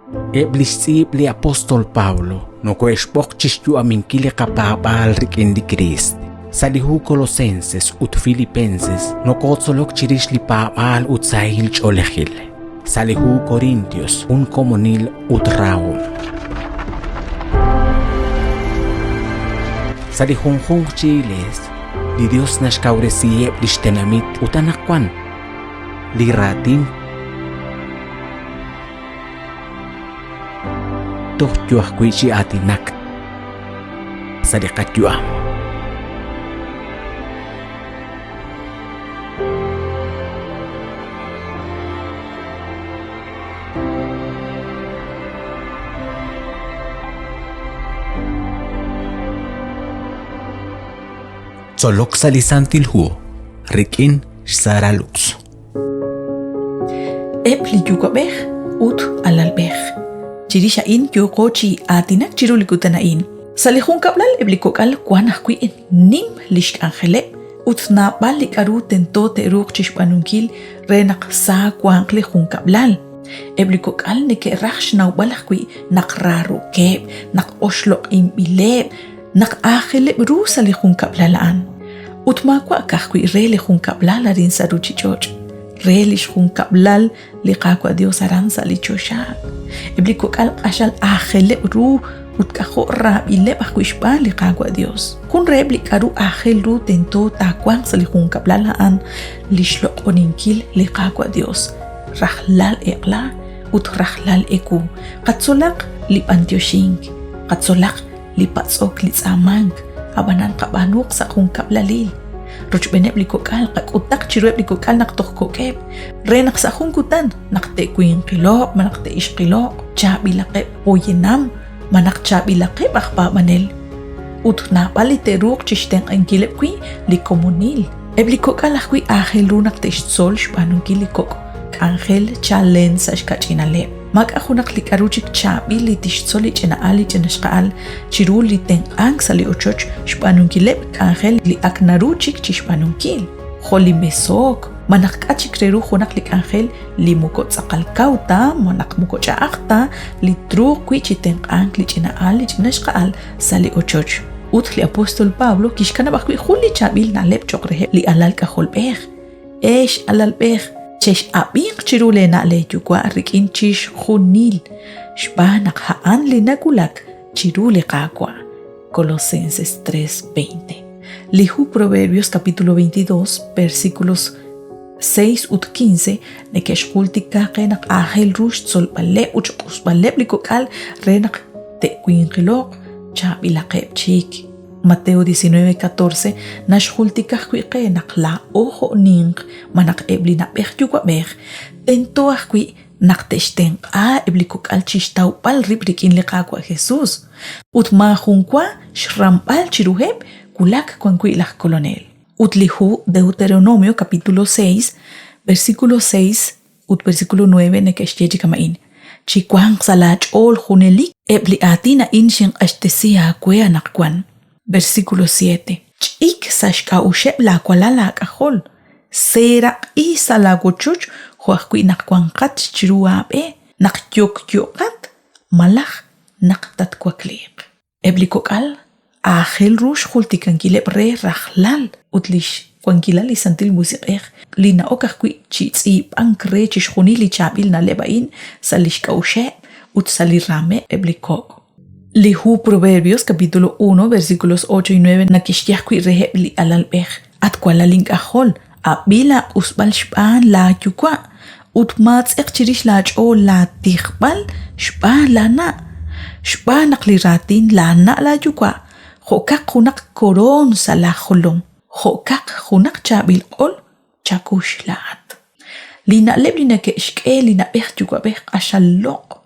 Eb' li xtz'iib' li apóstol Pablo nokohe'xb'oq chi xyu'aminkil li qapaab'aal rik'in li Kriist. Sa' li hu Colosenses ut Filipenses nokotzolok chirix li paab'aal ut sahil ch'oolejil. Sa' li hu Corintios, jun komonil ut rahom. Sa' li junjunq chi iglees, li Dios naxkawresiheb' lix tenamit ut anaqwan li raatin toj yo ajwi' chi aatinak sa' li qayu'am. Tzolok sa' li Santil Hu rik'in xSara Lux. Eb' li yuwa'b'ej ut alalb'ej. Chirix a'in yooqo chi aatinak chiru li kutan a'in. Sa' li junkab'lal eb' li kok'al wank ajwi' nim li xk'anjeleb' ut naab'al li k'aru tento te'ruuq chi xb'aanunkil re naq sa wanq li junkab'lal. Eb' li kok'al neke'raj xnawb'al ajwi' naq raarokeb', naq oxloq'inb'ileb', naq aajeleb' ru sa' li junkab'lal a'an. Ut maawa' ka'ajwi' re li junkab'lal arin sa' ruuchich'och', re li xjunkab'lal li Qaawa' Dios aran sa' li choxa. Eb' li kok'al q'axal aajeleb' ru ut k'ajo' raab'ileb' ajwi' xb'aan li Qaawa' Dios. Jun reheb' li k'aru aajel ru tento taawanq sa' li junkab'lal a'an li xloq'oninkil li Qaawa' Dios rajlal eq'la ut rajlal ewu. Qatzolaq li b'antioxink, qatzolaq li patz'ok, li tz'aamank, ab'anan qab'aanuuq sa' junkab'lalil. Rochb'eeneb' li kok'al, qak'utaq chiruheb' li kok'al naq toj kok'eb', re naq sa' jun kutan naq te'winqilo'q malaj te'ixqilo'q, chaab'ilaqeb' poyanam malaj chaab'ilaqeb' aj paab'anel. Ut naab'al li te'ruuq chi xtenq'ankileb' wi' li komonil. Eb' li kok'al ajwi' aajel ru naq te'xtzol xb'aanunkil li kok' k'anjel chalen sa' xkach'inaleb'. Maak'a' junaq li k'aru chik chaab'il li tixtzol li ch'ina'al li ch'ina xqa'al chiru li tenq'ank sa' li ochoch xb'aanunkileb' k'anjel li ak naru chik chi xb'aanunkil, jo' li mesok, malaj k'a' chik re ru junaq li k'anjel li moko tz'aqal kaw ta malaj moko ch'a'aj ta li truuq wi' chi tenq'ank li ch'ina'al li ch'ina xqa'al sa' li ochoch. Ut li apóstol Pablo kixkanab' ajwi' jun li chaab'il na'leb' cho'q reheb' li alal k'ajolb'ej. Ex alalb'ej, chex'ab'inq chiru leena' leeyuwa' rik'in chixjunil, xb'aan naq a'an li nawulak chiru li Qaawa'. Colosenses 3:20. Li hu Proverbios capítulo 22, versículos 6 ut 15 neke'xjultika qe naq aajel ru xtzolb'aleb' ut xq'usb'aleb' li kok'al re naq te'winqilo'q chaab'ilaqeb' chik. Mateo 19:14 naxjultika ajwi' qe naq laa'o jo' ninq malaj eb' li na'b'ej yuwa'b'ej tento ajwi' naq te'xtenq'a eb' li kok'al chi xtawb'al rib' rik'in li Qaawa' Jesús ut maajunwa xramb'al chiruheb' wulak wan wi' laj Kolonel. Ut li hu Deuteronomio capítulo 6, versículo 6 ut versículo 9 neke'xye chi kama'in, Chiwanq sa' laach'ool junelik eb' li aatin a'in xinq'axtesi aawe anaqwan. Versículo 7. Ch'ik sa' xk'a'uxeb' laawalal aak'ajol, seeraq'i sa' laawochoch jo' ajwi' naq wanqat chiru aab'e, naq yokyo'qat malaj naq tatwakliiq. Eb' li kok'al aajel ru xjultikankileb' re rajlal ut lix wankilal li Santil Musiq'ej li na'ok ajwi' chi tz'iib'ank re chixjunil li chaab'il na'leb' a'in sa' lix k'a'uxeb' ut sa' li raameb' eb' li kok'. Li hu Proverbios capítulo 1 versículos 8 y 9 nakixye ajwi' reheb' li alalb'ej, At walal ink'ajol, ab'i laaq'usb'al xb'aan laayuwa' ut maatz'eq chirix laach'ool laatijb'al xb'aan laana', xb'aan naq li raatin laana' laayuwa' jo'kaq junaq koroon sa' laajolom, jo'kaq junaq chaab'il q'ol chakux laa'at. Li na'leb' li neke'xk'e li na'b'ej yuwa'b'ej q'axal loq'.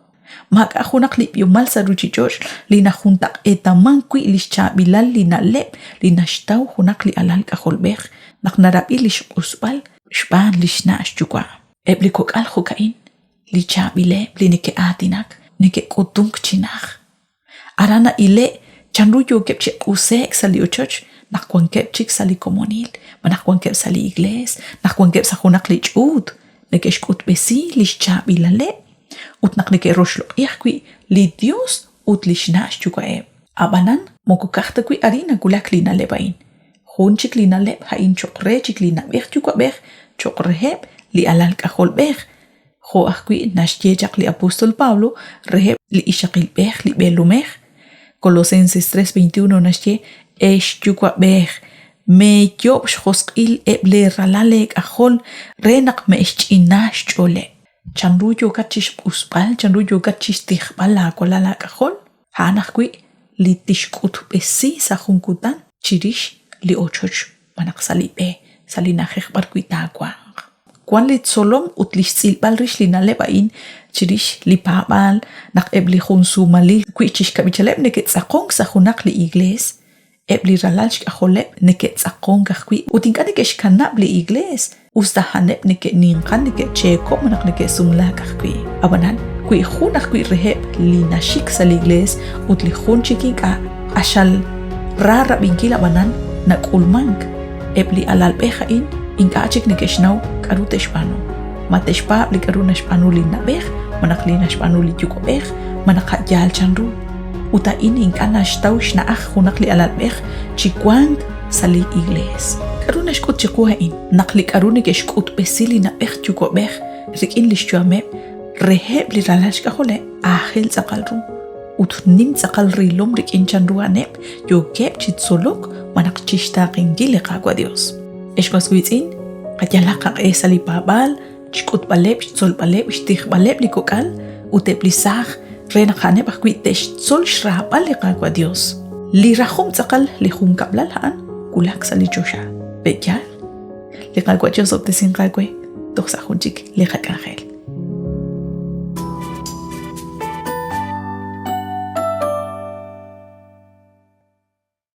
Maak'a' junaq li b'ihomal sa' ruuchich'och' li najuntaq'eetamank wi' li xchaab'ilal li na'leb' li naxtaw junaq li alal k'ajolb'ej naq narab'i li xq'usb'al xb'aan li xna' xyuwa'. Eb' li kok'al jo'ka'in, li chaab'ileb' li neke'aatinak, neke'k'utunk chi najt. Aran na'ile' chanru yookeb' chi q'use'k sa' li ochoch naq wankeb' chik sa' li komonil, malaj wankeb' sa' li iglees, naq wankeb' sa' junaq li ch'uut, neke'xk'utb'esi li xchaab'ilaleb' ut naq neke'roxloq'i ajwi' li Dios ut li xna' xyuwa'eb'. Ab'anan, moko ka'aj ta wi' arin nawulak li na'leb' a'in. Jun chik li na'leb' a'in cho'q re chik li na'b'ej yuwa'b'ej cho'q reheb' li alal k'ajolb'ej, jo' ajwi' naxye chaq li apóstol Pablo reheb' li ixaqilb'ej li b'eelomej. Colosenses 3:21 naxye, Ex yuwa'b'ej, meeyoob' xjosq'il eb' leeralal eek'ajol re naq me'xch'ina xch'ooleb'. Chanru yookat chi xq'usb'al, chanru yookat chi xtijb'al laawalal aak'ajol? A'an ajwi' li tixk'utb'esi sa' jun kutan chirix li ochoch malaj sa' li b'e, sa' li na'ajej b'arwi' taawanq. Wan li tzolom ut li xtz'ilb'al rix li na'leb' a'in chirix li paab'aal naq eb' li jun suumalil wi chixkab'ichaleb' neke'tz'aqonk sa' junaq li iglees, eb' li ralal xk'ajoleb' neke'tz'aqonk ajwi' ut ink'a' neke'xkanab' li iglees, us ta a'aneb' neke'ninqan, neke'cheeko'k malaj neke'sumlaak ajwi'. Ab'anan, wi jun ajwi' reheb' li naxik sa' li iglees ut li jun chik ink'a', q'axal ra rab'inkil ab'anan nak'ulmank. Eb' li alalb'ej a'in ink'a' chik neke'xnaw k'aru te'xb'aanu. Ma te'xpaab' li k'aru naxb'aanu li na'b'ej malaj li naxb'aanu li yuwa'b'ej malaj a' yaal chanru. Ut a'in ink'a' naxtaw xna'aj junaq li alalb'ej chi wank sa' li iglees. K'aru naxk'ut chiqu a'in? Naq li k'aru neke'xk'utb'esi li na'b'ej yuwa'b'ej rik'in li xyu'ameb' reheb' li ralal xk'ajoleb' aajel tz'aqal ru ut nim tz'aqal rilom rik'in chanru a'aneb' yookeb' chi tzolok malaj chixtaaqenkil li Qaawa' Dios. Ex was wiitz'in, qayalaq qaq'e sa' li paab'aal, xk'utb'aleb', xtzolb'aleb', xtijb'aleb' li kok'al ut eb' li saaj re naq a'aneb' ajwi' te'xtzol xraab'al li Qaawa' Dios. Li rajom tz'aqal li junkab'lal a'an wulak sa' li choxa. Pe'yaal? Li Qaawa' chi'osob'tesinq aawe toj sa' jun chik li qak'anjel.